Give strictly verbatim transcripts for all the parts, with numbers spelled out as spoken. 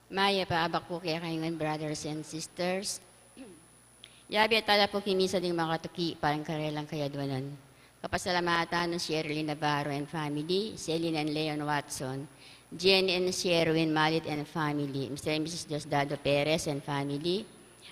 Mayap a abak pu kekayu ngan, brothers and sisters. Yabe tala pu king misa ding makatuki para king karelang kayadwanan. Kapasalamatan nang Sherlyn Navarro and family, Celine and Leon Watson, Jenny and Sherwin Malit and family, Mister and Missus Diosdado Perez and family,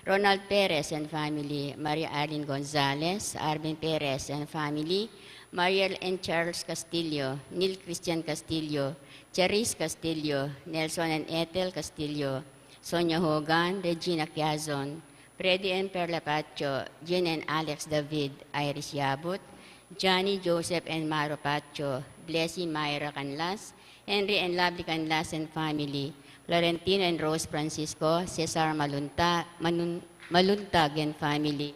Ronald Perez and family, Maria Arlene Gonzalez, Arvin Perez and family, Mariel and Charles Castillo, Neil Christian Castillo, Charis Castillo, Nelson and Ethel Castillo, Sonia Hogan, Regina Quiazon, Freddy and Perla Pacho, Jean and Alex David, Iris Yabut, Johnny, Joseph and Maro Pacho, Blessy, Myra Canlas, Henry and Lovely Canlas and family, Florentino and Rose Francisco, Cesar Malunta, Manun, Maluntag and family,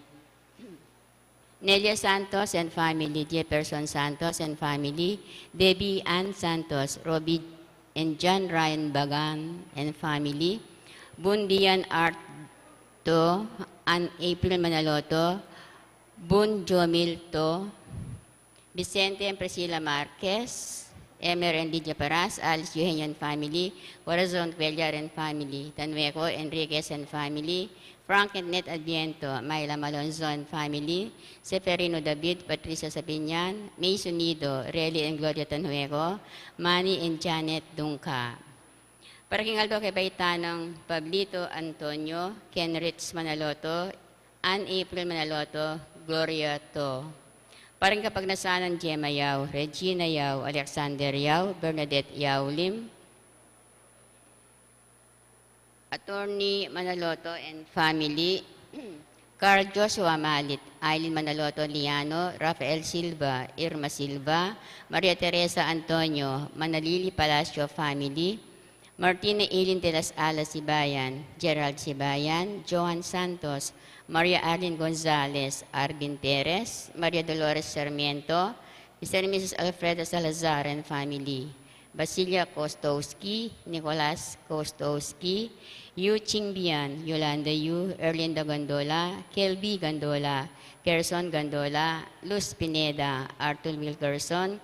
Nelia Santos and family, Jefferson Santos and family, Debbie Ann Santos, Robbie and John Ryan Bagan and family, Bundian Art To, Ann April Manaloto, Bun Jomil To, Vicente and Priscilla Marquez, Emer and Lydia Paras, Alice Eugenio and family, Corazon Cuellar and family, Tanueco Enriquez and family, Frank and Net Adviento, Myla Malonzo and family, Seferino David, Patricia Sabinian, May Sunido, Relly and Gloria Tanueco, Manny and Janet Dungca. Para king aldo kebaitan nang Pablito Antonio, Kenrich Manaloto, Ann April Manaloto, Gloria To. Para king kapagnasan nang Gemma Yao, Regina Yao, Alexander Yao, Bernadette Yao Lim, Attorney Manaloto and family, Carl Joshua Malit, Aileen Manaloto Liano, Rafael Silva, Irma Silva, Maria Teresa Antonio, Manalili Palacio family, Martina Eileen de las Alas Sibayan, Gerald Sibayan, Joan Santos, Maria Arlene Gonzalez, Arvin Perez, Maria Dolores Sarmiento, Mister and Missus Alfreda Salazar and family, Basilia Kostowski, Nicolas Kostowski, Yu Chingbian, Yolanda Yu, Erlinda Gondola, Kelby Gondola, Gerson Gondola, Luz Pineda, Arthur Wilkerson,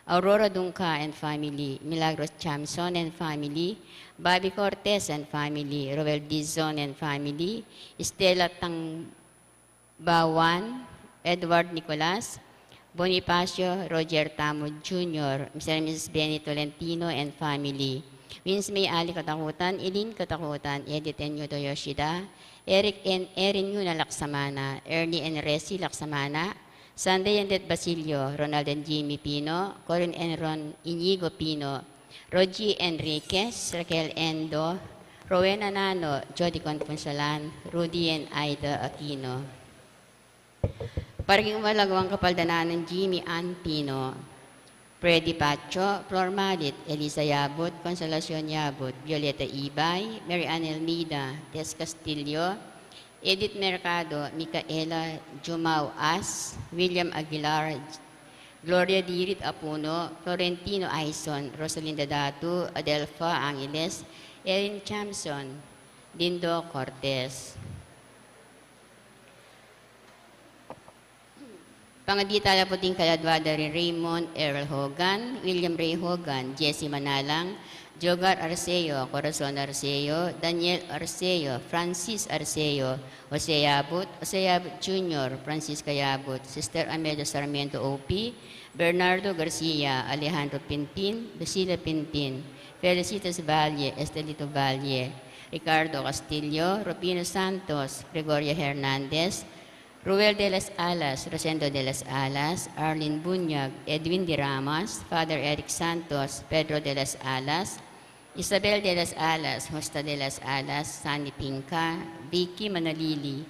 Aurora Dungca and family, Milagros Chamson and family, Bobby Cortez and family, Roel Dizon and family, Stella Tang Bawan, Edward Nicolas, Bonifacio Roger Tamo Junior, Mister and Missus Benny Tolentino and family, Winsmay Ali Katakutan, Eileen Katakutan, Edith and Yuto Yoshida, Eric and Erin Yuna Laksamana, Ernie and Resi Laksamana, Sunday and Det Basilio, Ronald and Jimmy Pino, Corin and Ron Inigo Pino, Rogie Enriquez, Raquel Endo, Rowena Nano, Jody Conpunsalan, Rudy and Aida Aquino. Para king malagwang kapaldanan nang Jimmy Ann Pino, Freddy Pacho, Flor Malit, Elisa Yabut, Consolacion Yabut, Violeta Ibay, Mary Ann Elmida, Tess Castillo, Edith Mercado, Micaela Jumao As, William Aguilar, Gloria Dirit Apuno, Florentino Aison, Rosalinda Datu, Adelfa Angeles, Erin Chamson, Lindo Cortez. Pangadi tala pu ding kaladwa da ri Raymond Errol Hogan, William Ray Hogan, Jesse Manalang, Jogar Arceo, Corazon Arceo, Daniel Arceo, Francis Arceo, Jose Yabut, Jose Yabut Junior, Francisca Yabut, Sister Amelia Sarmiento O P, Bernardo Garcia, Alejandro Pinpin, Lucila Pinpin, Felicitas Valle, Estelito Valle, Ricardo Castillo, Rufino Santos, Gregoria Hernandez, Ruel de las Alas, Rosendo de las Alas, Arlene Bunyag, Edwin de Ramas, Father Eric Santos, Pedro de las Alas, Isabel de las Alas, Justa de las Alas, Sunny Pinca, Vicky Manalili,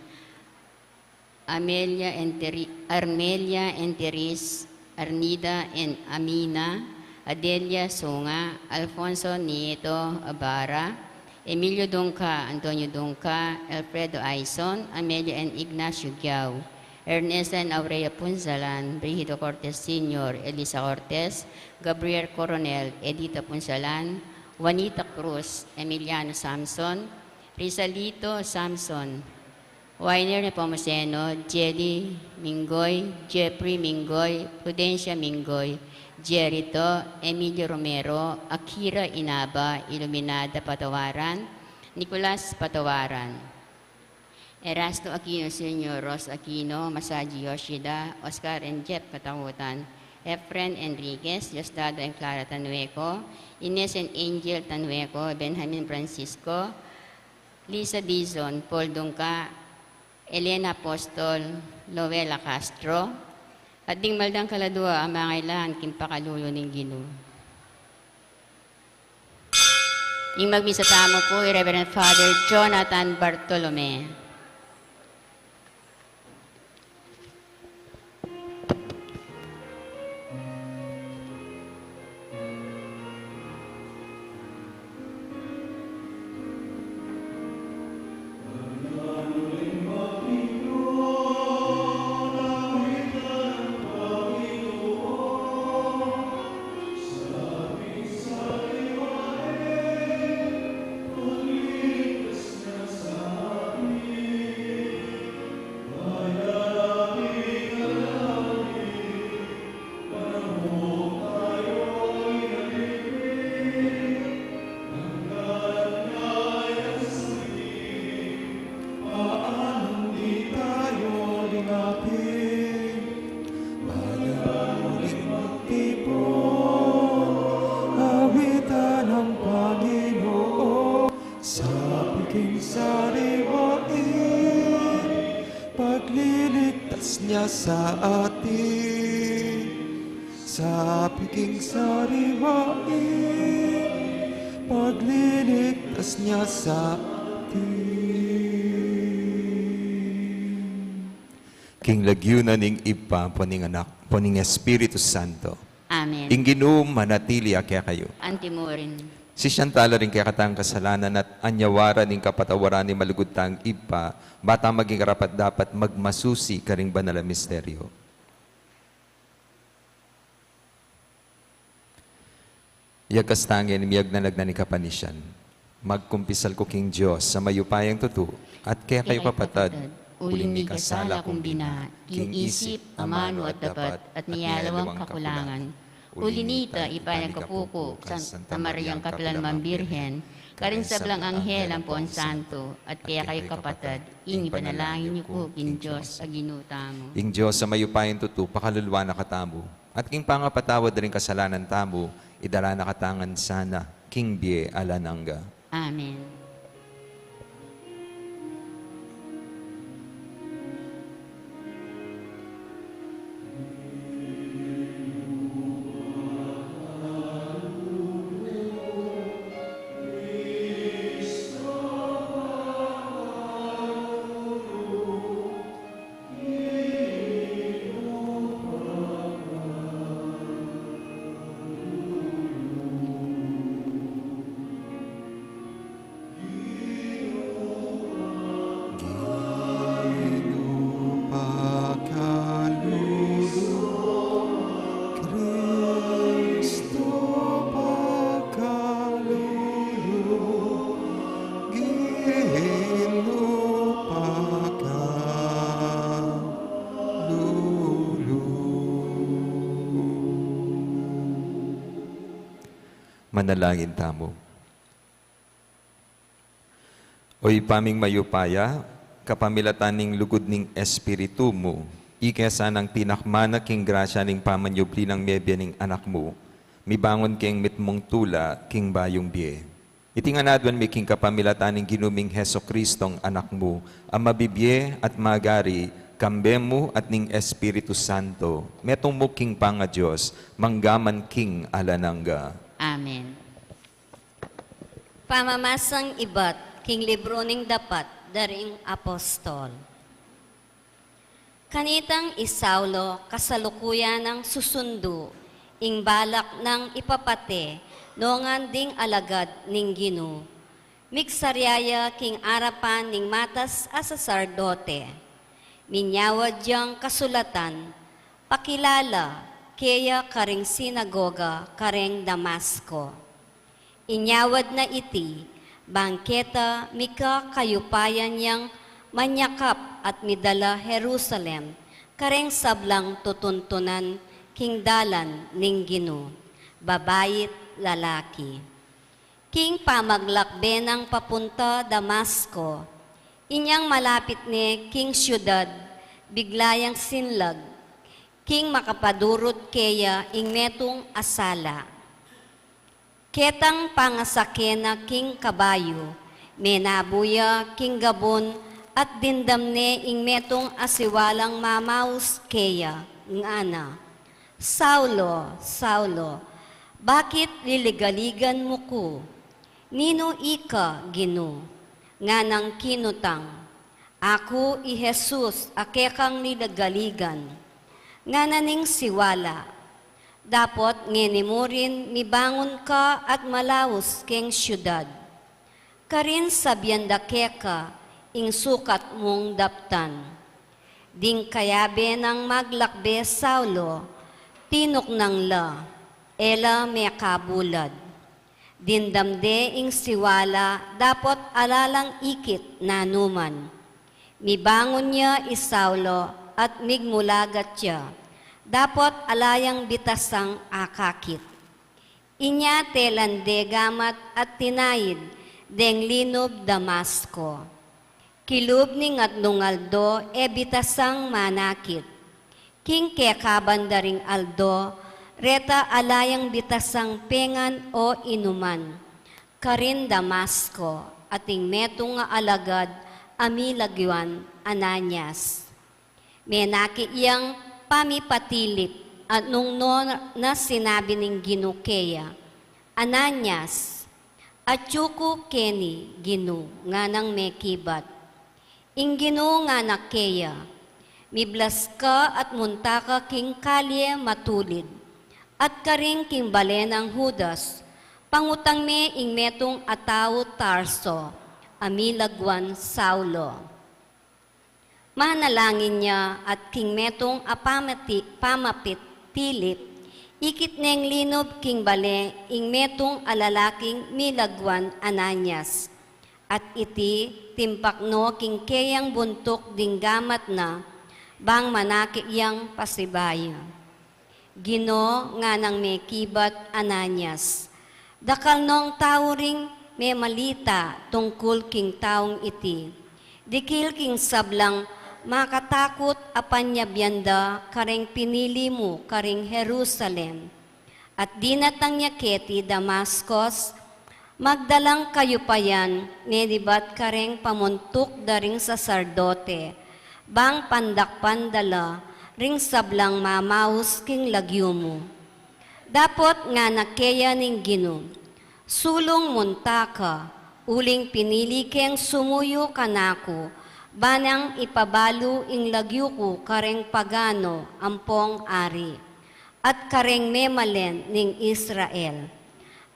Amelia Enteri-, Armelia Enteris, Arnida and Amina, Adelia Sunga, Alfonso Nieto Abara, Emilio Dungca, Antonio Dungca, Alfredo Aison, Amelia and Ignacio Giao, Ernesta and Aurea Punzalan, Brigido Cortez Senior, Elisa Cortez, Gabriel Coronel, Edita Punzalan, Juanita Cruz, Emiliano Samson, Rizalito Samson, Winer Nepomuceno, Jelly Mingoy, Jeffrey Mingoy, Prudencia Mingoy, Jerry To, Emilio Romero, Akira Inaba, Iluminada Patawaran, Nicolas Patawaran, Erasto Aquino Senior, Ros Aquino, Masaji Yoshida, Oscar and Jeff Katakutan, Efren Enriquez, Diosdado and Clara Tanueco, Ines and Angel Tanueco, Benjamin Francisco, Lisa Dizon, Paul Dungca, Elena Apostol, Lovela Castro, at ding maldang kaladua a mangailangan king pakalulu ning Ginu. Ing magmisa tamu pu i Reverend Father Jonathan Bartolome. Awitan ang Panginoon sa piging sariwain, pagliligtas niya sa atin. Sa piging sariwain, pagliligtas niya sa atin. King lagyu na ning Ibpa, ampo ning Anak, ampo ning Espiritu Santo. Amen. Ing Ginu manatili ya kekayu. Anti mu rin. Sisian tala ring kekatang kasalanan at anyawaran ing kapatawaran ning malugud tang Ibpa, ba tang maging karapat-dapat magmasusi karing banal a misteryo. Yakas tang miyagnan-agnan ning kapanisian. Magkumpisal ku king Dios a mayupayang tutu, at kekayu kapatad, uling mikasala kung bina, king isip, amanu at dapat, at ning aliwang kakulangan. Uli nita, ipanagkapu ku kang Santa Mariang kapilan man Birhen, karing sablang anghel ampon santo, at kekayu kapatad, ing ipanalangin yu ku king Dios a Ginu tamu. Ing Dios a mayupayang tutu pakaluluan na katamu, at king pangapatawad da ring kasalanan tamu, idala na katamu ngan sana king bie alang angga. Amen. Manalangin tamu. O Ibpa ming mayupaya, kapamilatan ning lugud ning Espiritu mu, ika sanang tinakma na king grasya ning pamanyubli nang mebie ning Anak mu, mibangun keng mitmung tula king bayung bie. Iti ngan aduan mi king kapamilatan ning Ginu ming Jesucristong Anak mu, a mabibie at magari, kambe mu at ning Espiritu Santo, metung mu king pangaDios, mangga man king alang angga. Amen. Pamamasang ibat king libru ning Dapat da ring Apostol. Kanitang i Saulo kasalukuyan nang susundu ing balak nang ipapate nongan ding alagad ning Ginu. Migsarya ya king arapan ning matas a saserdote. Minyawad yang kasulatan pakilala keya karing sinagoga kareng Damasco. Inyawad na iti, bang keta mika kayupayan yang manyakap at midala Jerusalem, kareng sablang tutuntunan king dalan ning Ginu, babai't lalaki. King pamaglakbe nang papunta Damasco, inyang malapit ne king siudad, bigla yang sinlag, king makapadurut keya ing metung a sala. Ketang pangasake na king kabayu, menabu ya king gabun, at dimdam ne ing metung a siwalang mamaus keya, ngana, "Saulo, Saulo, bakit liligaligan mu ku? Ninu ika, Ginu?" Nganang kinutang, "Aku i Jesus a kekang liligaligan." Ngana ning siwala, "Dapot ngeni mu rin mibangun ka at malaus keng siudad. Karin sabian da keka ing sukat mung daptan." Ding kayabe nang maglakbe Saulo, tinuknang la, e la mekabulad. Dimdam de ing siwala dapot ala lang ikit nanuman. Mibangun ya i Saulo at migmulagat ya, dapot ala yang bitasang akakit. Inya telan de gamat at tinaid deng linub Damasco. Kilub ning atlung aldo e bitasang manakit. King kekaban da ring aldo, reta ala yang bitasang pengan o inuman karin Damasco, at ing metung a alagad a milagyuan Ananias. Menaki yang pamipatilip, at nung nu na sinabi ning Ginu keya, "Ananias!" "Atyu ku keni, Ginu," nganang mekibat. Ing Ginu ngana keya, "Miblas ka at munta ka king kalye matulid, at karin king bale nang Judas, pangutang me ing metung a tau Tarso, a milagyuan Saulo." Manalangin ya at king metung a pamati-, pamapit-tilip, ikit neng linub king bale ing metung a lalaking milagyuan Ananias. At iti, timpak no king keyang buntuk ding gamat na, bang manaki yang pasibayu. "Ginu," nganang mekibat Ananias, "dakal nong tau ring memalita tungkul king taung iti. Dikil king sablang makatakut a panyabian da kareng pinili mu karing Jerusalem." At dinatang ya keti Damascos, magdalang kayupayan, menibat kareng pamuntuk da ring saserdote, bang pandakpan da la ring sablang mamaus king lagyu mu. Dapot ngana keya ning Ginu, "Sulung munta ka, uling pinili keng sumuyu kanaku, banang ipabalu ing lagyu ku kareng pagano ampong ari, at kareng memalen ning Israel.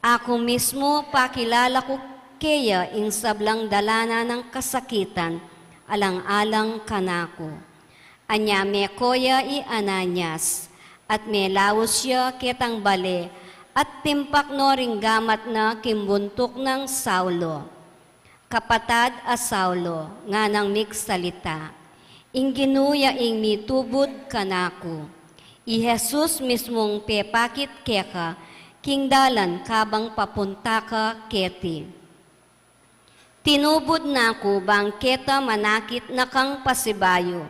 Aku mismu pakilala ku keya ing sablang dalanan nang kasakitan, alang-alang kanaku." Anya meko ya i Ananias, at melaus ya ketang bale, at timpak no ring gamat na king buntuk nang Saulo. "Kapatad a Saulo," nganang migsalita, "ing Ginu ya ing mitubud kanaku. I Jesus mismung pepakit keka king dalan kabang papunta ka keti." "Tinubud na ku bang keta manakit na kang pasibayu,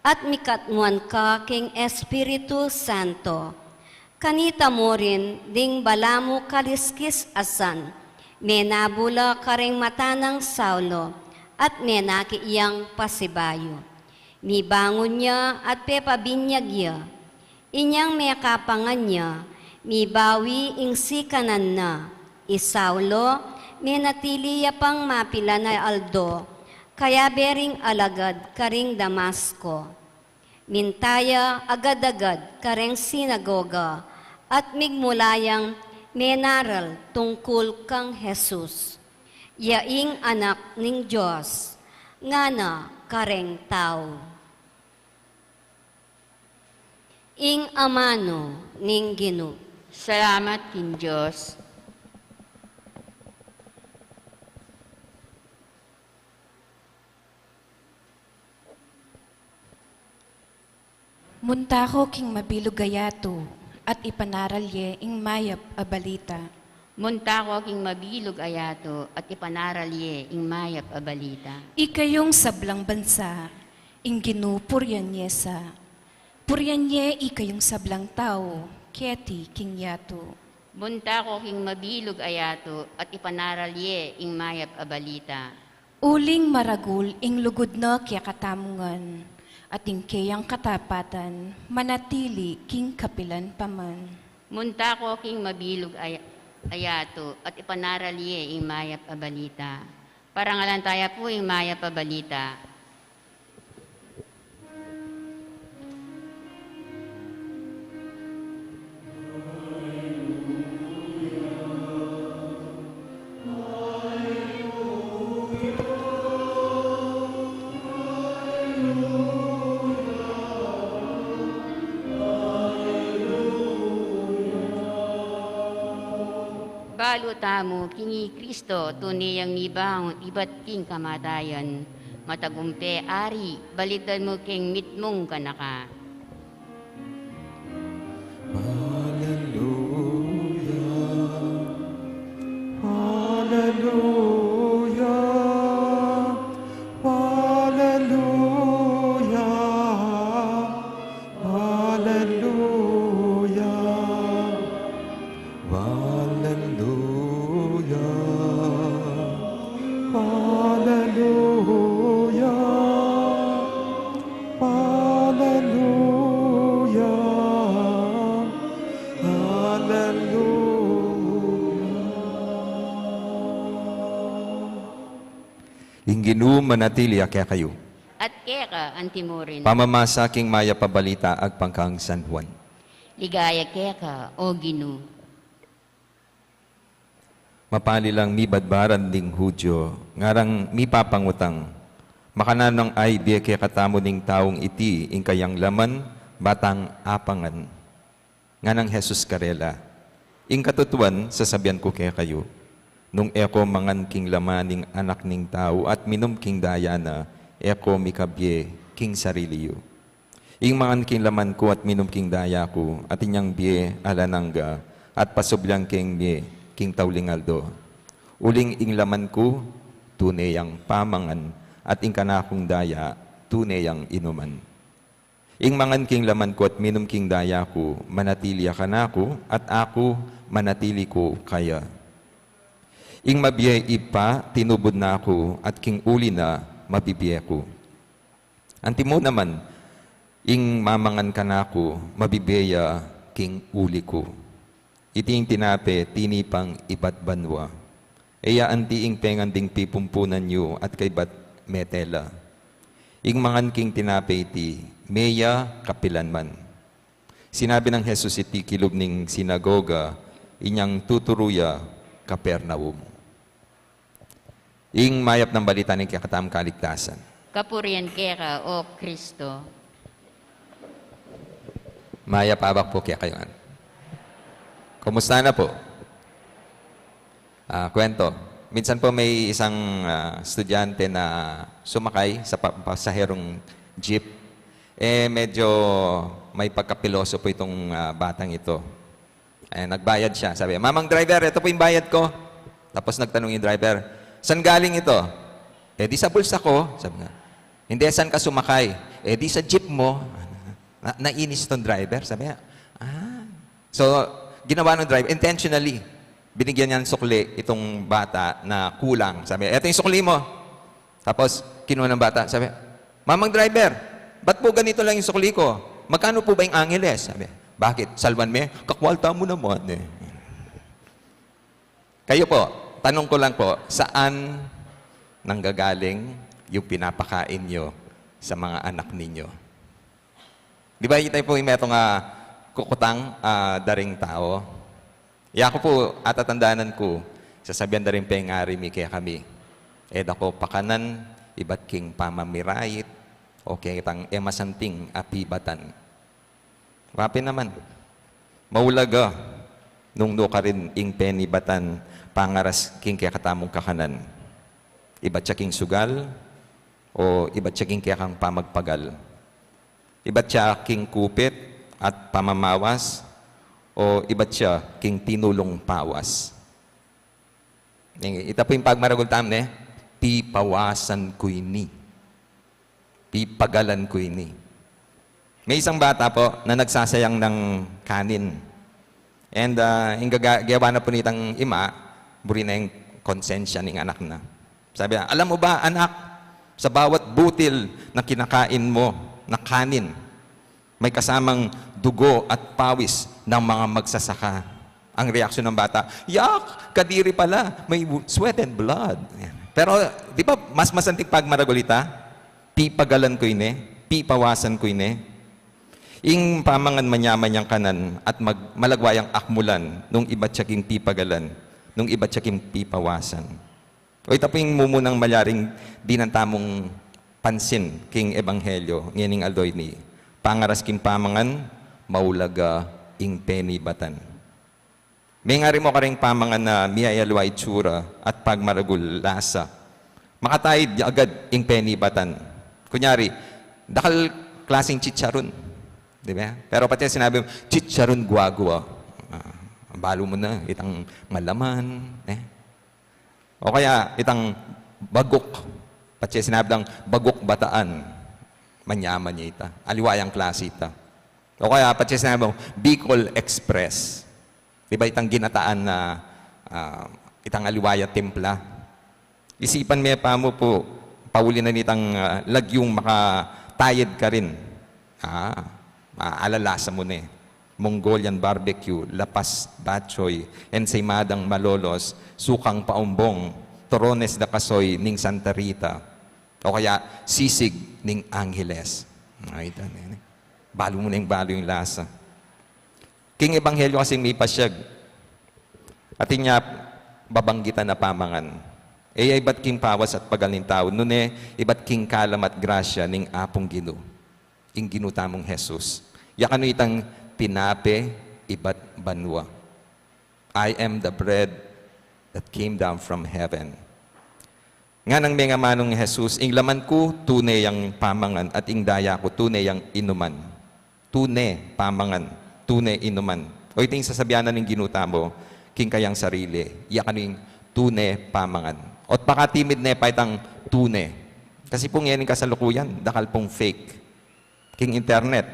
at mikatmuan ka king Espiritu Santo. Kanita mu rin ding balamu kaliskis a san, menabu la kareng mata nang Saulo, at menaki yang pasibayu. Mibangun ya at pepabinyag ya. Inyang mekapangan ya, mibawi ing sikanan na. I Saulo, menatili ya pang mapilan a aldo, kayabe ring alagad karing Damasco. Minta ya agad-agad kareng sinagoga, at migmula yang menaral tungkul kang Jesus, ya ing Anak ning Dios, ngana kareng tau." Ing amanu ning Ginu. Salamat king Dios. Munta ko king mabilug a yatu, at ipanaral ye ing mayap a balita. Munta ko king mabilug a yatu at ipanaral ye ing mayap a balita. Ikayung sablang bansa, ing Ginu purian ye sa. Purian ye ikayung sablang tau keti king yatu. Munta ko king mabilug a yatu at ipanaral ye ing mayap a balita. Uling maragul ing lugud na kekatamu ngan, at ing keyang katapatan manatili king kapilan pa man. Munta ko king mabilug a, a yatu at ipanaral ye ing mayap a balita. Parangalan taya pu ing mayap a balita. Balu tamu king i Kristo, tune yang mibangun ibat king kamatayan, matagumpe ari, balikdan mu king mitmung ganaka. Haleluya, haleluya, haleluya, haleluya. Haleluya, haleluya, haleluya, haleluya. Ing Ginu manatili ya kekayu. At keka antimurin. Pamamasa king mayap a balita agpang kang San Juan. Ligaya keka, O Ginu. Mapali lang mibadbaran ding Judio, ngarang mipapangutang, makananu nang ibie kekatamu ning taung iti ing kayang laman batang apangan? Nganang Jesus karela, ing katutuan sasabian ku kekayu, nung e ko mangan king laman ning Anak ning Tau at minum king daya na, e ko mikabie king sarili yu. Ing mangan king laman ku at minum king daya ku, atin yang bie alang angga, at pasubli yang king bie king tauling aldo. Uling ing laman ku, tune yang pamangan, at ing kanakung daya, tune yang inuman. Ing mangan king laman ku at minum king daya ku, manatili ya kanaku, at aku manatili ku kaya. Ing mabie Ibpa, tinubud na ku, at king uli na, mabibie ku. Antimu naman, ing mamangan kanaku, mabibie ya king uli ku. Iti ing tinape, tinipang ibat banua. E ya anti ing pengan ding pipumpunan yu at kaybat mete la. Ing mangan king tinape iti, mie ya kapilan man. Sinabi nang Jesus iti kilub ning sinagoga, inyang tuturu ya Capernaum. Ing mayap nang balita ning kekatamung kaligtasan. Kapurian keka, O Kristo. Mayap a abak pu kekayu ngan. Kumusta na pu? Ah, kwento. Minsan po may isang, ah, estudyante na sumakay sa pa-, pasaherong jeep. Eh, medyo may pagkapiloso po itong, ah, batang ito. Eh, nagbayad siya. Sabi, "Mamang driver, ito po yung bayad ko." Tapos nagtanong yung driver, "Saan galing ito?" "Eh, di sa bulsa ko," sabi nga. "Hindi, saan ka sumakay?" "Eh, di sa jeep mo." Na, nainis itong driver. Sabi niya, "Ah." So, ginawa ng driver, intentionally, binigyan niya ng sukli itong bata na kulang. Sabi, "Eto yung sukli mo." Tapos, kinuha ng bata, sabi, "Mamang driver, ba't po ganito lang yung sukli ko? Magkano po ba yung Angeles?" Sabi, "Bakit? Salwan me? Kakwalta mo naman eh." Kayo po, tanong ko lang po, saan nanggagaling yung pinapakain nyo sa mga anak ninyo? Di ba, itay po yung metong, ah, kukutang, ah, daring tao? Ya ku pu, atatandanan ku, sasabian da ring pengari mi kekami, e da ko pakanan ibat king pamamirait, o ketang e masanting a pibatan. Wa pin naman. Maulaga nung nukarin ing penibatan pangaras king kekatamung kakanan. Ibat ya king sugal, o ibat ya king kekang pamagpagal. Ibat ya king kupit at pamamawas, o ibat ya king tinulung pawas. Ita pu ing pagmaragul tamu, ne? Pipawasan ku ini. Pipagalan ku ini. May isang bata po na nagsasayang ng kanin. And, ah, ing gaga-, gawa na po nitang ima, buri na ing konsensya ning anak na. Sabi niya, "Alam mo ba, anak, sa bawat butil na kinakain mo na kanin, may kasamang dugo at pawis ng mga magsasaka." Ang reaksyon ng bata, "Yak! Kadiri pala! May w-, sweat and blood." Pero, di ba, mas masanting pagmaragul ita? Pipagalan ku ini, pipawasan ku ini. Ing pamangan manyaman yang kanan at mag-, malagwa yang akmulan, nung ibat ya king pipagalan, nung ibat ya king pipawasan. O ita pu ing mumunang malyaring dinan tamung pansin king ebanghelyo ngening aldo ini. Pangaras king pamangan, maulaga ing penibatan. Mengari mu karing pamangan na miyayaliwa itsura at pagmaragul lasa. Makataid agad ing penibatan. Kunyari, dakal klaseng chicharon. Di ba? Pero pati sinabi mu, "Chicharon guagua." Ah, balu mu na, itang malaman, eh. O kaya, itang baguk. Pati sinabi dang baguk Bataan. Manyaman ya ita. Aliwa yang klase ita. O kaya, pati sinabi dang Bicol Express. Di ba itang ginataan na, ah, itang aliwa ya timpla? Isipan me pa mu pu, pauli na nitang, ah, lagyung makatayid karin. Ah, ah, alalasa mu ne. Mongolian barbecue, lapas batchoy, ensaymada malolos, sukang paumbong, torones da kasoy ning Santa Rita, o kaya sisig ning Angeles. Ay, ita, nene. Balu mu neng balu ing lasa. King ebanghelyo kasing mipasyag, atin ya babanggitan a pamangan. E ya ibat king pawas at pagal ning tau, nune ibat king kalam at grasya ning Apung Ginu, ing Ginu tamung Jesus. Ya kanu itang tinape ibat banua. "I am the bread that came down from heaven." Nganang mengamanung Jesus, "Ing laman ku, tune yang pamangan, at ing daya ku, tune yang inuman." Tune pamangan, tune inuman. O ita ing sasabian na ning Ginu tamu king kayang sarili, ya kanu ing tune pamangan. O't pakatimid ne pa itang tune. Kasi pu ngeni ning kasalukuyan, dakal pung fake. King internet,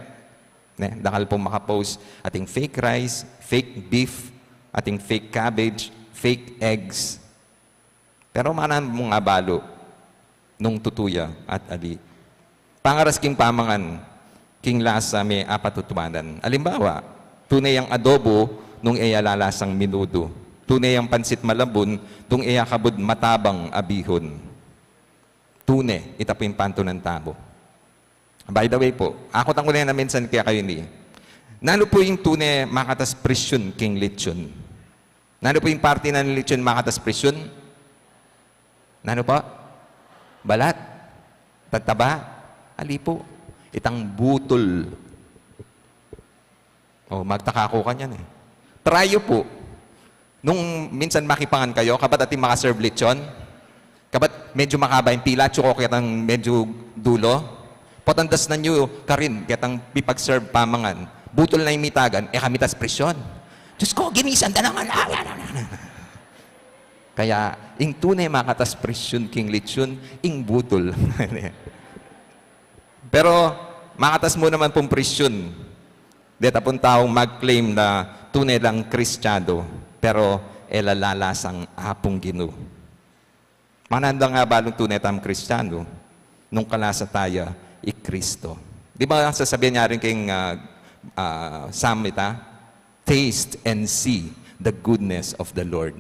ne, dakal pung makapost ating fake rice, fake beef, ating fake cabbage, fake eggs. Pero manan mung abalu nung tutu ya at ali. Pangaras king pamangan, king lasa me apatutuanan. Alimbawa, tune yang adobo nung e ya lalasang menudo. Tune yang pansit malabun nung e ya kabud matabang a bihon. Tune, ita pu ing pantunan tamu. By the way pu, akutang ku ne na minsan kekayu ini. Nanu pu ing tune makatas presyun king litson? Nanu pu ing parti na ning litson makatas presyun? Nanu pu? Balat? Tataba? Ali pu. Itang butul. O, magtaka ku kanyan e. Try yu pu. Nung minsan makipangan kayu, kabat ating maka-serve litson, kabat medyu makaba ing pila, tsuko ketang medyu dulo, potang dasnan yu karin ketang pipag-serve pamangan. Butul na ing mitagan, e kamitas presyun. Diyos ko, ginisan da naman. Kaya, ing tune makatas presyun king litson, ing butul. Pero, makatas mu naman pung presyun deta pung taung mag-claim na tune lang Kristiyanu, pero e la lalasang Apung Ginu. Mananda nga balung tune tang Kristiyanu, nung kalasa taya i Kristo. Di ba sasabian ya rin king, ah, ah, Psalm ita, "Taste and see the goodness of the Lord."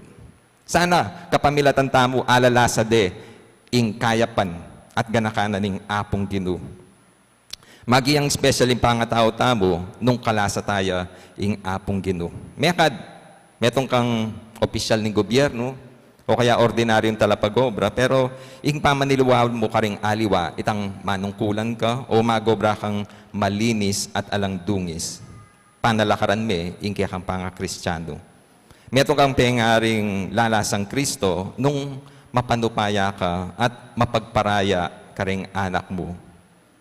Sana kapamilatan tamu alalasa de ing kayapan at ganakanan ning Apung Ginu. Maging special ing pangatau tamu nung kalasa taya ing Apung Ginu. Mekad, metung kang opisyal ning gobyernu, o kaya ordinaryung talapag-obra, pero ing pamaniliwa mu karing aliwa, itang manungkulan ka o mag-obra kang malinis at alang dungis, panalakaran me ing kekang pangakristiyanu. Metung kang pengaring lalasang Kristo nung mapanupaya ka at mapagparaya karing anak mu.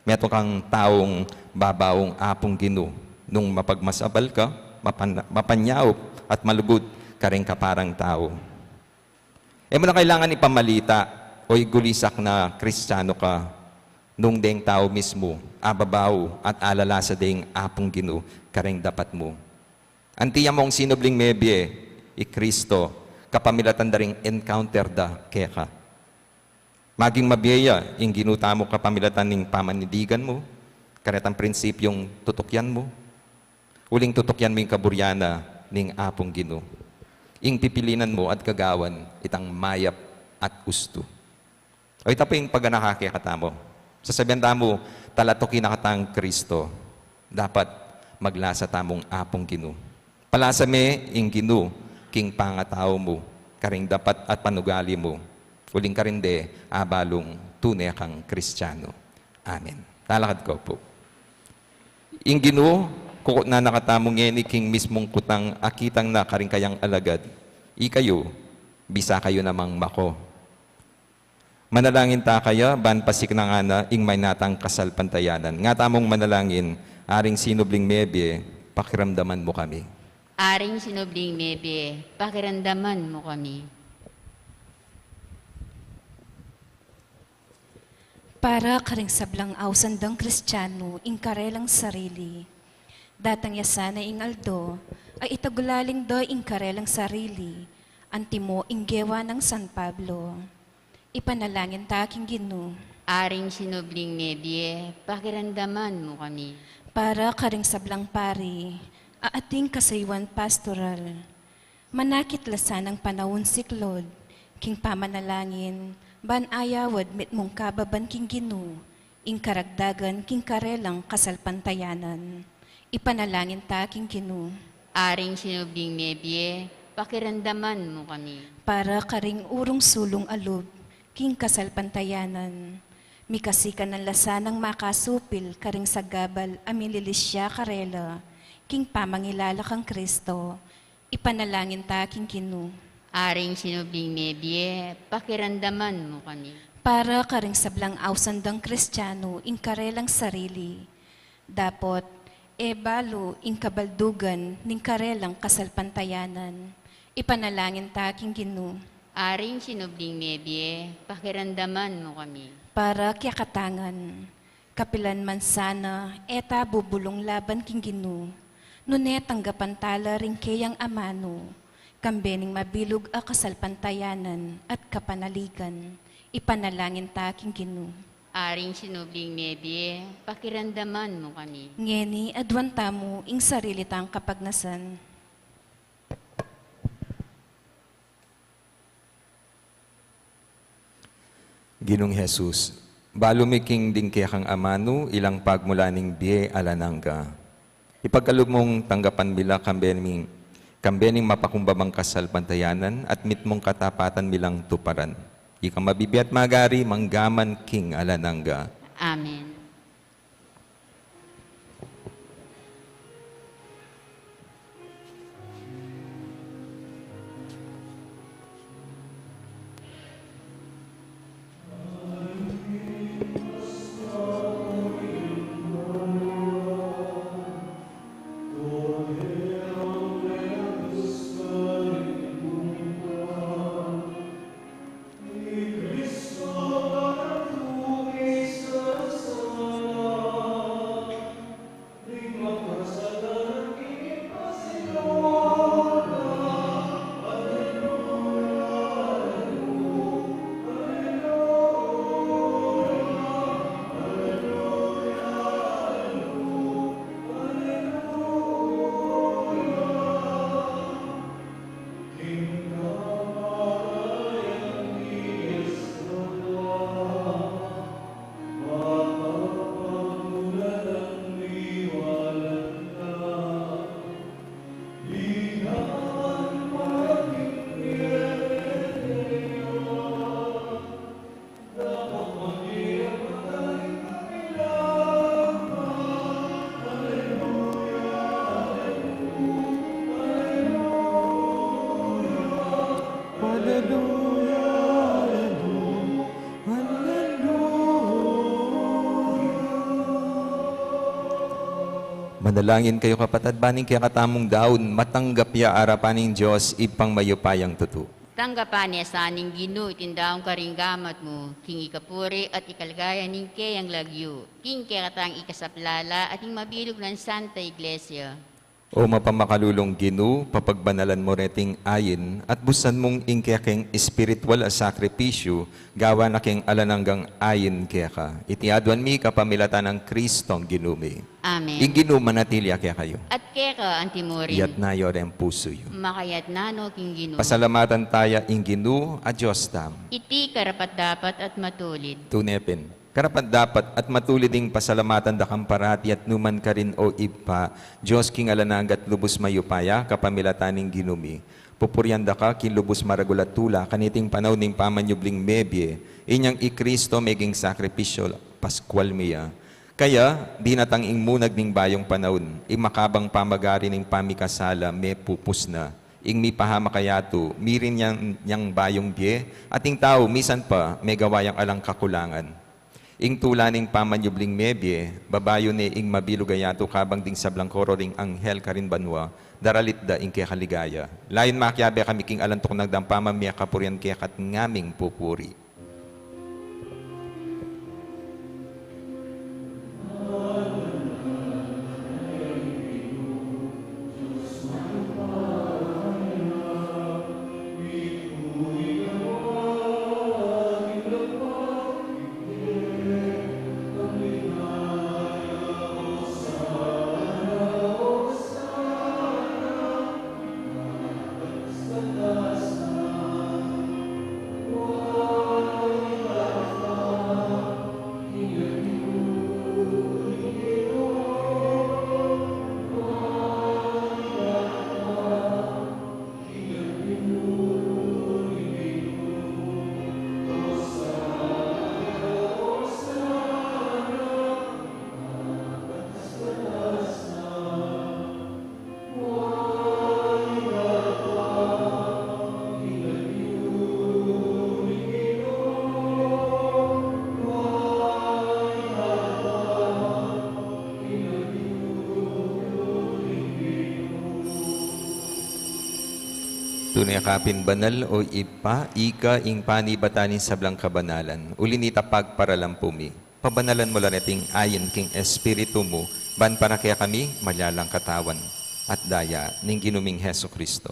Metung kang taung babaung Apung Ginu nung mapagmasabal ka, mapan-, mapanyaup at malugud karing kaparang tau. E mu na kailangan ipamalita o igulisak na Kristiano ka nung deng tau mismu ababaw at alalasa deng Apung Ginu kareng dapat mu. Anti ya mung sinubling mebie i Kristo kapamilatan da ring encounter da keka. Maging mabie ya ing Ginu tamu kapamilatan ning pamanindigan mu, karetang prinsipyung tutukyan mu, uling tutukyan mu ing kaburian na ning Apung Ginu. Ing pipilinan mu at gagawan itang mayap at ustu. O ita pu ing paganaka kekatamu. Sasabian tamu, talatuki na katang Kristo. Dapat maglasa tamung Apung Ginu. Palasa me ing Ginu king pangatau mu, karing dapat at panugali mu, uling karin de abalung tune kang Kristiano. Amen. Talakad ko pu. Ing Ginu, kukutnan na katamu ngeni king mismung kutang akitang na karing kayang alagad. Ikayu, bisa kayu namang mako. Manalangin ta kaya, ban pasiknangan na ing maynatang kasalpantayanan. Nga tamung manalangin, Aring sinubling mebie, pakiramdaman mu kami. Aring sinubling mebie, pakiramdaman mu kami. Para karing sablang ausan dang Kristiano ing karelang sarili. Datang ya sana ing aldo, a itagulaling da ing karelang sarili, antimo ing gewa nang San Pablo. Ipanalangin ta king Ginu. Aring sinubling mebie, pakiramdaman mu kami. Para karing sablang pari, a ating kasayuan pastoral. Manakit la sanang panaun siklod, king pamanalangin, ban ayawad mitmung kababan king Ginu, ing karagdagan king karelang kasalpantayanan. Ipanalangin ta king Ginu. Aring sinubling mebie, pakiramdaman mu kami. Para karing urung sulung a lub, king kasalpantayanan. Mikasikan na la sanang makasupil karing sagabal a mililisya karela, king pamangilala kang Kristo. Ipanalangin ta king Ginu. Aring sinubling mebie, pakiramdaman mu kami. Para karing sablang ausan dang Kristiano ing karelang sarili. Dapot, e balu ing kabaldugan ning karelang kasalpantayanan. Ipanalangin ta king Ginu. Aring sinubling mebie, pakiramdaman mu kami. Para kekatangan. Kapilan man sana, e ta bubulung laban king Ginu. Nune tanggapan ta la ring keyang amanu, kambe ning mabilug a kasalpantayanan at kapanaligan, ipanalangin ta king Ginu. Aring sinubling mebie, pakiramdaman mu kami. Ngeni, aduan tamu ing sarili tang kapagnasan. Ginung Jesus, balu mi king ding kekang amanu, ilang pagmula ning bie alang angga. Ipagkalub mung tanggapan mi la kambe ning, kambe ning mapakumbabang kasalpantayanan at mitmung katapatan mi lang tuparan. Ika mabibie at magari, mangga man king alang angga. Amen. Aleluya, aleluya, aleluya. Manalangin kayu, kapatad, ban ing kekatamung daun matanggap ya arapan ning Dios Ibpang mayupayang tutu. Tanggapan ne sa ning Ginu iting daun karing gamat mu, king ikapuri at ikaligaya ning keyang lagyu, king kekatang ikasaplala at ing mabilug nang Santa Iglesia. O mapamakalulung Ginu, papagbanalan mu reting ain, at busan mung ing kekeng espiritual a sakripisyu, gawa na king alang anggang ain keka. Iti aduan mi kapamilatan nang Kristong Ginu mi. Amen. Ing Ginu manatili ya kekayu. At keka antimurin. Iyatas yu reng pusu yu. Makayatas no king Ginu. Pasalamatan taya ing Ginu a Dios tamu. Iti karapat-dapat at matulid. Tune pin. Karapat-dapat at matulid ing pasalamatan da kang parati at nukarin man, O Ibpa, Dios king alang angga at lubus mayupaya, kapamilatan ning Ginu mi. Pupurian da ka king lubus maragul a tula, kaniting panaun ning pamanyubling mebie, inyang i Kristo meging sakripisyu Paskual mi ya. Kaya, dinatang ing munag ning bayung panaun, ing makabang pamagari ning pamikasala mepupus na. Ing mipahamak a yatu, mirin yang, yang bayung bie, at ing tau, misan pa, megawa yang alang kakulangan. Ing tula ning pamanyubling mebie, babayu ne ing mabilug a yatu kabang ding sablang koro ring anghel karin banua, daralit da ing keka ligaya. Layun makiabe kami king alang tuknang dang pamamie kapurian keka at ngaming pupuri. Tune ka pin banal, O Ibpa, ika ing panibatan ning sablang kabanalan. Uli na nita pagparalampu mi. Pabanalan mu la reting ain king Espiritu mu, ban para kekami, malyalang katawan at daya ning Ginu ming Jesucristo.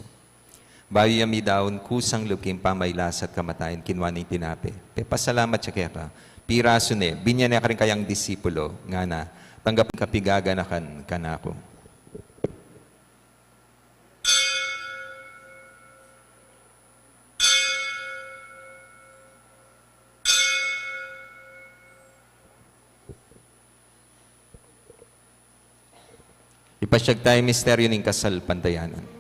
Bayu ya midaun kusang lub king pamailas at kamatayan, kinua ne ing tinape, pepasalamat ya keka, pirasu ne, binie ne karing kayang disipulo, ngana, tanggap ing kapigaganakan kanaku. Ipasyag taya ing misteryu ning kasalpantayanan.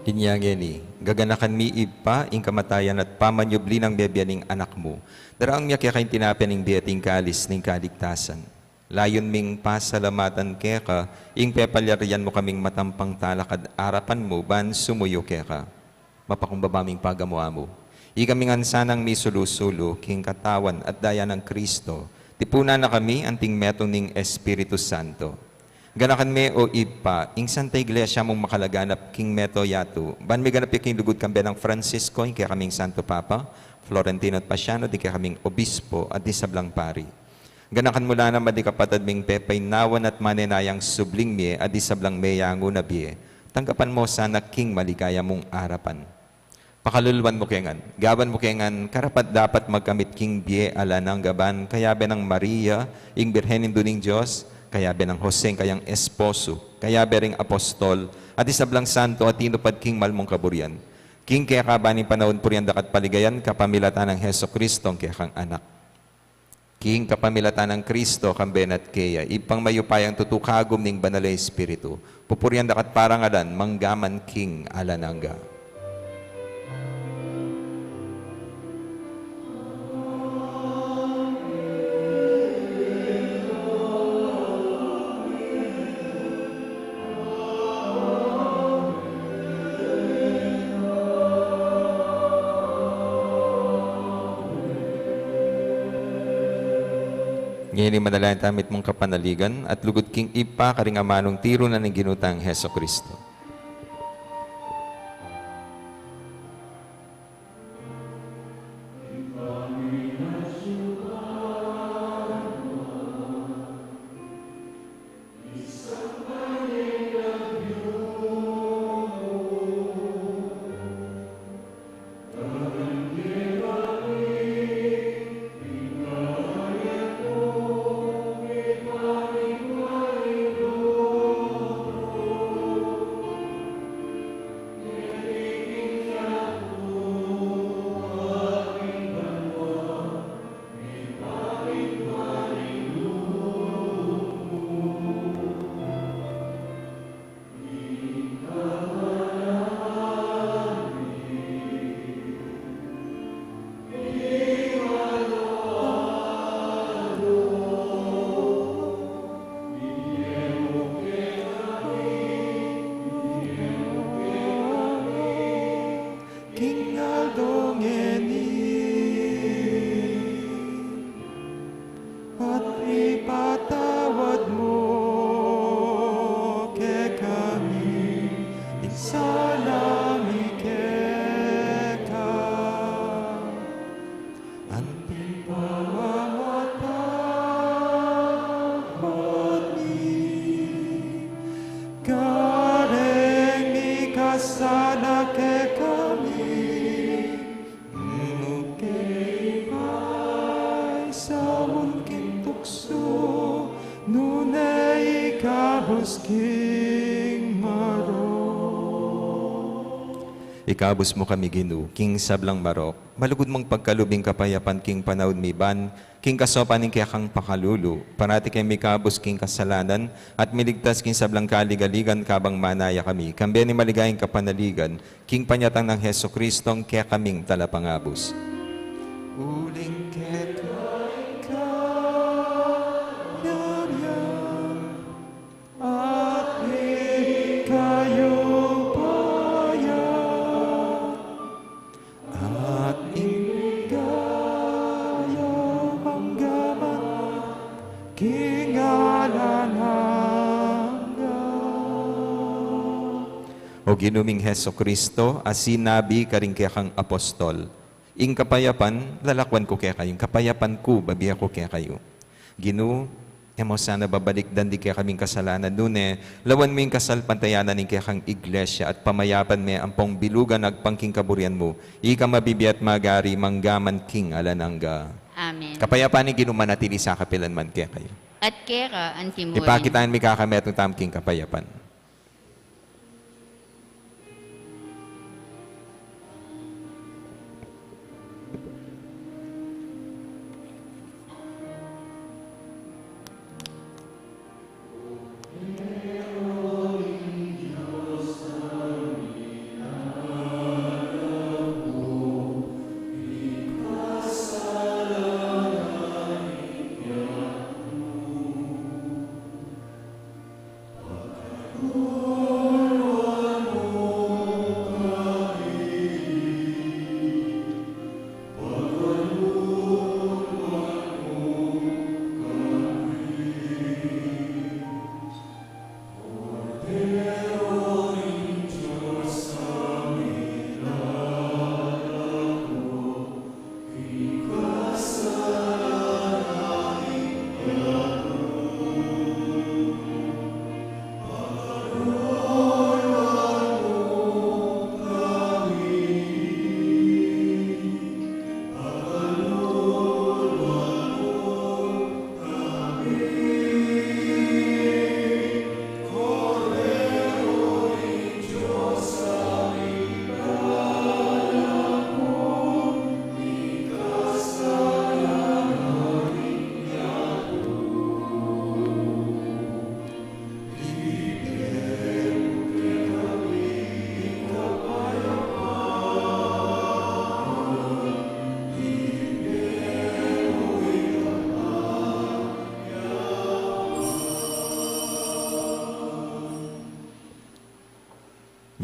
Inya ngeni, gaganakan mi, Ibpa, ing kamatayan at pamanyubli nang mebie ning Anak mu. Daraun mi keka ing tinape ning bie at ing kalis ning kaligtasan. Layun ming pasalamatan keka ing pepalyarian mu kaming matampang talakad arapan mu ban sumuyu keka. Mapakumbaba ming pagamu-amu. Ikami ngan sanang misulu-sulu king katawan at daya nang Kristo, tipunan na kami anting metung ning Espiritu Santo. Ganakan me, O Ibpa, ing Santa Iglesia mung makalaganap king meto yatu, ban miganap ya king lugud kambe nang Francisco, ing kekaming Santo Papa, Florentino at Paciano, ding kekaming Obispo at ding sablang pari. Ganakan mu la naman di kapatad ming pepainawan at manenayang subling mie at di sablang meyangu na bie, tanggapan mu sana king maligaya mung arapan. Pakaluluan mu ke ngan, gawan mu ke ngan karapat-dapat magkamit king bie alang angga ban kayabe nang Maria, ing Birhen Indu ning Dios, kayabe nang Jose, ing kayang esposo, kayabe ring apostol, at di sablang santo a tinupad king mal mung kaburian. King keka ban ing panaun purian da ka at paligayan kapamilatan nang Jesucristo, ing kekang Anak. King kapamilatan nang Kristo, kambe na at keya, Ibpang mayupayang tutu, kagum ning Banal a Espiritu, pupurian da ka at parangalan, manggaman king alang angga. Ngeni manalangin tamu mitmung kapanaligan at lugud king Ibpa karing amanung tiru na ning Ginu tang Jesucristo. King aldo ngeni, at ipatawad mu kekami ing sala mi keka, anti pamamatawad mi kareng mikasala kekami, nune e mu ke paisaul king tuksu, nune ikabus king marok. Ikabus mu kami, Ginu, king sablang marok. Malugud mung pagkalub ing kapayapan king panaun mi ban king kasopan ning kekang pakalulu, parati keng mikabus king kasalanan at miligtas king sablang kaligaligan kabang manaya kami, kambe ning maligayang kapanaligan king panyatang nang Jesucristong kekaming Talapangabus. Uling keka ing kayarian, at ing kayupayan, at ing ligaya, mangga man king alang angga. O Ginu ming Jesucristo, a sinabi karing kekang apostol, "Ing kapayapan lalakwan ku kekayu, ing kapayapan ku babie ku kekayu." Ginu, e mu sana babalikdan ding kekaming kasalanan, nune lawan mu ing kasalpantayanan ning kekang Iglesia at pamayapan me ampong bilugan agpang king kaburian mu, ika mabibie at magari mangga man king alang angga. Amen. Kapayapan ning Ginu manatili sa kapilan man kekayu. At keka anti murin. Ipakitaan mi kekayu ing tamu king kapayapan.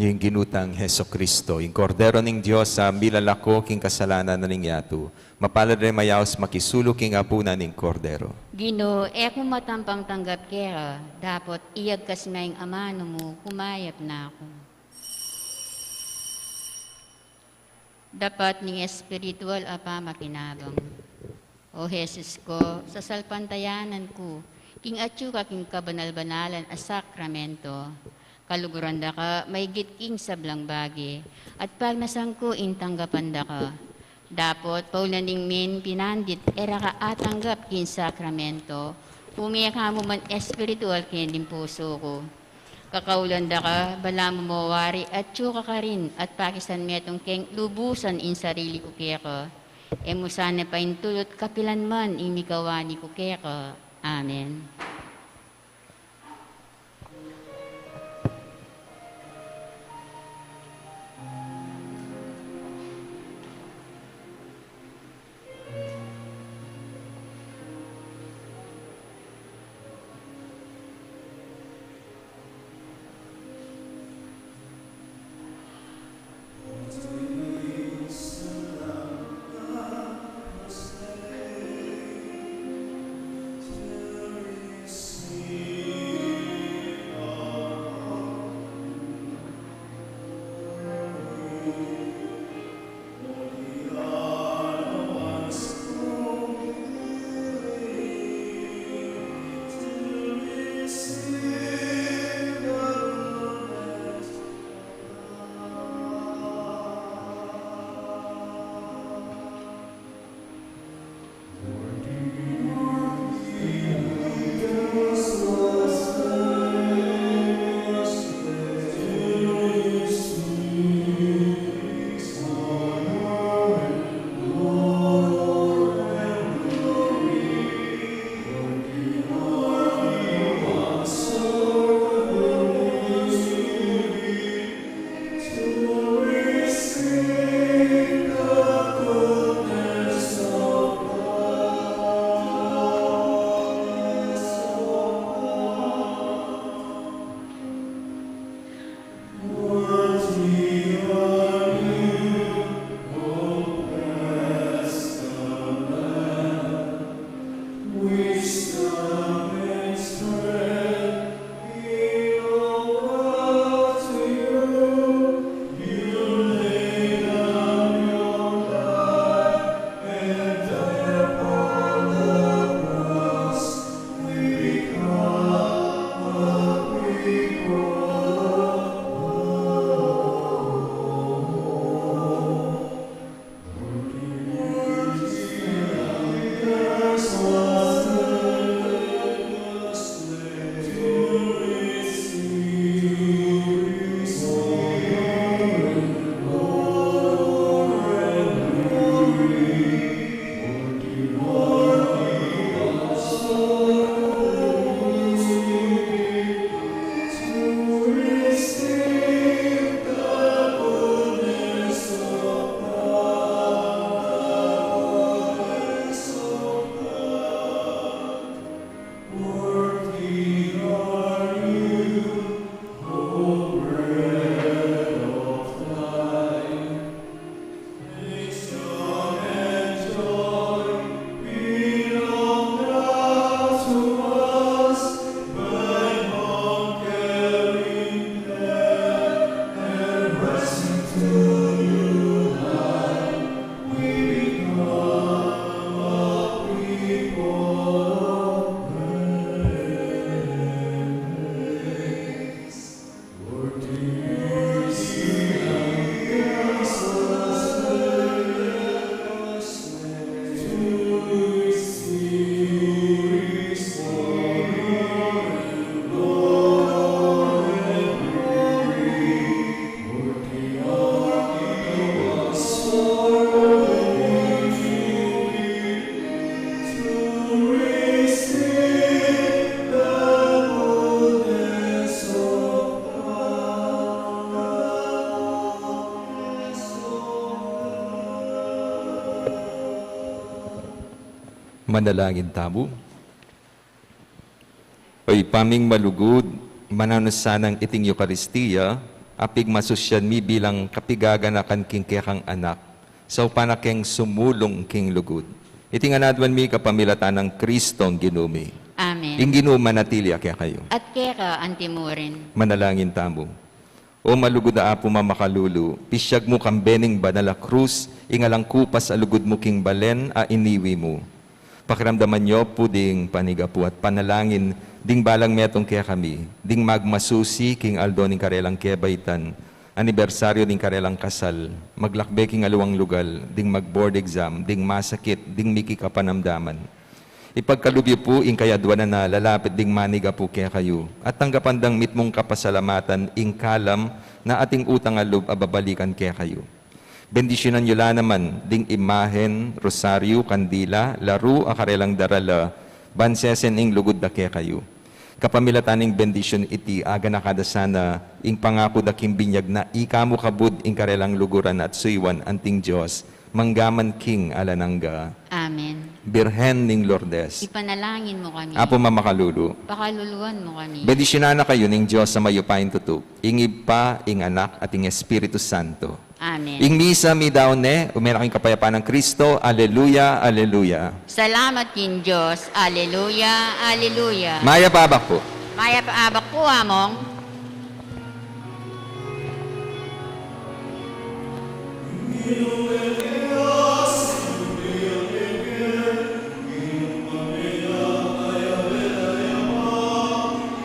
Ing Ginu tang Jesucristo, ing Kordero ning Dios, a milalako king kasalanan na ning yatu. Mapalad ring mayaus makisalu king apunan ning Kordero. Ginu, e ku matampang tanggap keka, dapot iyagkas me ing amanu mu, kumayap na ku. Dapat ning espiritual a pamakinabang. O Jesus ku, sasalpantayanan ku king atyu ka king kabanal-banalan a sakramento. Kaluguran da ka maigit king sablang bage, at pagnasan ku ing tanggapan da ka. Dapot, paulaning ming pinandit e ra ka atanggap king sakramento, ume ka mu man espiritual king pusu ku. Kakaulan da ka, balamu mo wari atyu ka karin, at pakisan metung keng lubusan ing sarili ku keka. E mu sana paintulut kapilan man ing mikawani ku keka. Amen. Manalangin tamu. O Ibpa ming malugud, mananu sanang iting Eukaristia, a pigmasusyan mi bilang kapigaganakan king kekang Anak, saupan na keng sumulung king lugud. Iti ngan aduan mi kapamilatan nang Kristong Ginu mi. Amen. Ing Ginu manatili ya kekayu. At keka antimurin. Manalangin tamu. O malugud a Apu mamakalulu, pisyag mu kambe ning banal a krus ing alang kupas a lugud mu king balen a iniwi mu. Pakiramdaman yu pu ding panigapu at panalangin ding balang metung kekami, ding magmasusi king aldo ning karelang kebaitan, anibersaryu ning karelang kasal, maglakbe king aliwang lugal, ding mag-board exam, ding masakit, ding miki kapanamdaman. Ipagkalub yu pu ing kayaduanan a lalapit ding manigapu kekayu, at tanggapan dang mitmung kapasalamatan ing kalam na ating utang a lub a babalikan kekayu. Bendisyunan yu la naman ding imahen, rosaryu, kandila, laru a karelang darala, ban sesen ing lugud da kekayu. Kapamilatan ning bendisyun iti, aganaka da sana ing pangaku da king binyag na ika mu kabud ing karelang luguran at suyuan anting Dios, mangga man king alang angga. Amen. Birhen ning Lourdes. Ipanalangin mu kami. Apu mamakalulu. Pakaluluan mu kami. Bendisyunan na kayu ning Dios a mayupayang tutu, ing Ibpa, ing Anak, at ing Espiritu Santo. Amen. Ing misa midaun ne, ume na king kapayapan nang Kristo. Aleluya, aleluya. Salamat king Dios. Aleluya, aleluya. Mayap a abak pu. Mayap a abak pu, Among.